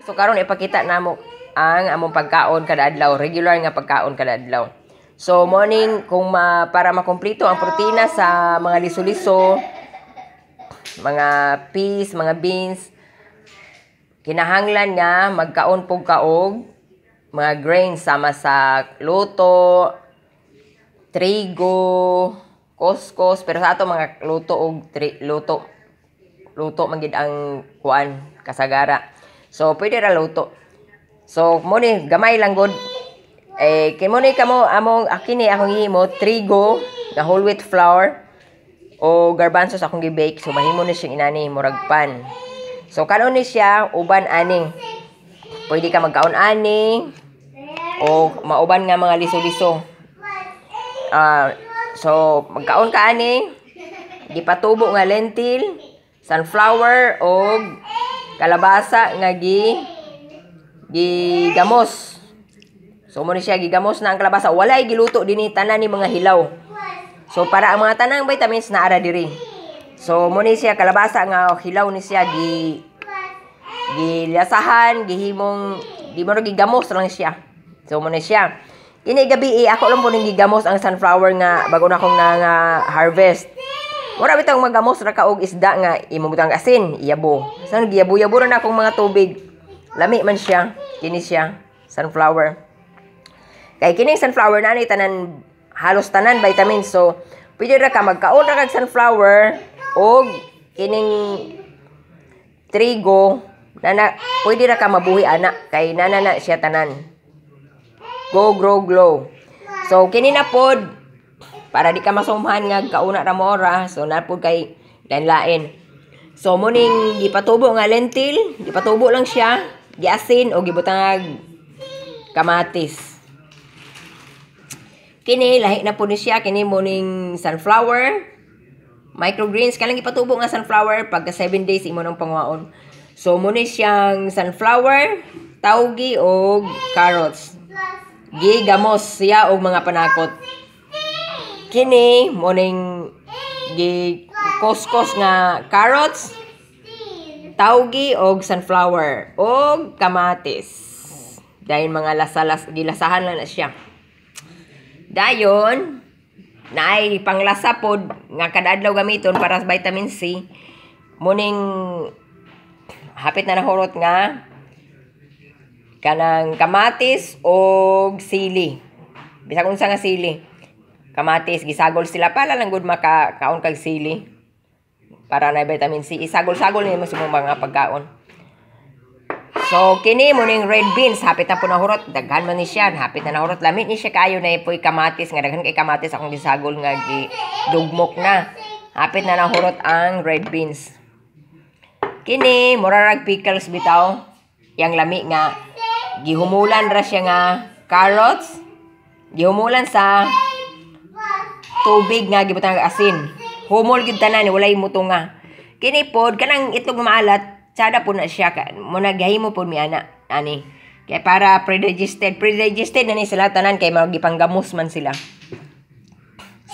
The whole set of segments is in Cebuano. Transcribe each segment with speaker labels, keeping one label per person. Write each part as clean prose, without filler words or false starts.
Speaker 1: So karon ipakita namo ang among pagkaon kada adlaw, regular nga pagkaon kada adlaw. So morning kung ma, para makumpleto ang protina sa mga liso-liso, mga peas, mga beans, kinahanglan nga magkaon pug ka og mga grains sama sa luto, trigo, couscous, pero sa ato mga luto og luto luto man gid ang kuan kasagara. So pwede ra luto. So mo ni gamay lang gud. Eh kay mo ni kamo among kini akong gihimo trigo nga whole wheat flour o garbanzos akong gi-bake. So mahimo ni siyang inani murag pan. So kanon ni siya uban ani. Pwede ka magkaon ani o mauban nga mga liso-liso. So magkaon ka ani, gipatubo nga lentil, sunflower og kalabasa nga gigamos. So mo ni siya gigamos na ang kalabasa. Walay giluto dinhi, tanan ni mga hilaw. So para ang mga tanang vitamins na ara diri. So mo ni siya kalabasa nga hilaw ni siya gilasahan, gihimong di mo gigamos lang siya. So mo ni siya. Kini gabi eh, ako lang po ning gigamos ang sunflower nga bago na akong na nga harvest. Mura bitong magamos ra ka og isda nga imong butang asin, iyabo. San giyabo-yabo ra na akong mga tubig. Lami man siya, kini siya, sunflower. Kay kining sunflower na ni tanan, halos tanan vitamins. So pwede ra ka magkaon ra kag sunflower og kining trigo nana, pwede ra ka mabuhi ana kay nana na siya tanan. Go grow glow. So kini na pod para di ka masumhan nga kauna ra mo ora, so na pod kay lain-lain. So muning gipatubo nga lentil, gipatubo lang siya, giasin o gibutangag kamatis. Kini lahi na po ni siya, kini muning sunflower, microgreens, kanang gipatubo nga sunflower pagka 7 days imo nang pangwaon. So muni siyang sunflower, taugi og carrots. Gigamos siya og mga panakot. Kini muning gi kuskos nga carrots, taugi og sunflower og kamatis. Dayon mga lasalas gilasahan lang na siya. Dayon naay panglasa pod nga kada adlaw gamiton para sa vitamin C. Muning hapit na nahurot nga kanang kamatis og sili. Bisag unsa nga sili. Kamatis gisagol sila pala lang gud makakaon kag sili. Para na vitamin C. Isagol-sagol nimo sa imong mga pagkaon. So kini muning red beans hapit na po nahurot, daghan man ni siya, hapit na nahurot, lami ni siya kaayo na ipoy kamatis nga daghan kay kamatis akong gisagol nga gidugmok na. Hapit na nahurot ang red beans. Kini mura rag pickles bitaw. Yang lami nga gihumulan ra siya nga carrots, gihumulan sa tubig nga gibutang asin. Humol gid tanan, walay mutunga. Kini pod kanang itlog maalat, tsada po na siya ka, mo nagahimo pod mi ana ani. Kay para predigested, predigested na ni sila tanan kay magipanggamos man sila.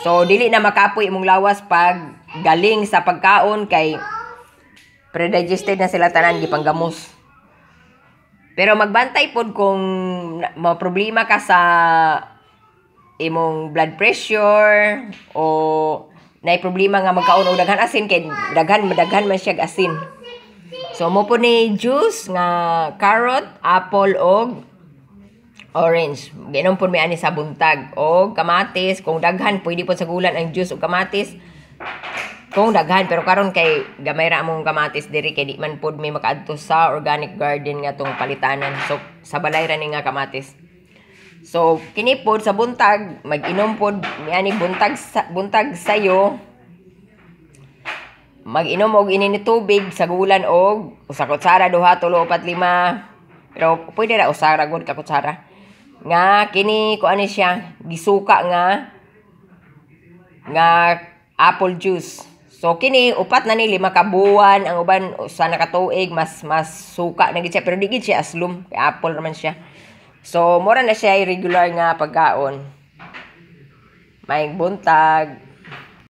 Speaker 1: So dili na makapoy imong lawas pag galing sa pagkaon kay predigested na sila tanan, gipanggamos. Pero magbantay pod kung mo problema ka sa imong blood pressure o naay problema nga magkaon og daghan asin kay daghan madaghan man siya asin. So mo po ni juice nga carrot, apple og orange. Ginom po mi ani sa buntag og kamatis kung daghan pwede po sa gulan ang juice og kamatis. Kung daghan, pero karon kay gamay ra among kamatis diri kay di man pod mi makaadto sa organic garden nga tong palitanan. So sa balay ra ni nga kamatis. So kini pod sa buntag mag-inom pod mi ani buntag sa, buntag sayo mag-inom og ini ni tubig sa gulan og usa kutsara, duha, tulo, upat, lima, pero pwede ra usa ra gud ka kutsara nga kini kuan ni siya gisuka nga nga apple juice. So kini upat na ni 5 ka buwan, ang uban usa na ka tuig, mas mas suka na gid siya pero di gid siya aslum kay apple raman siya. So mura na siya regular nga pagkaon. May buntag.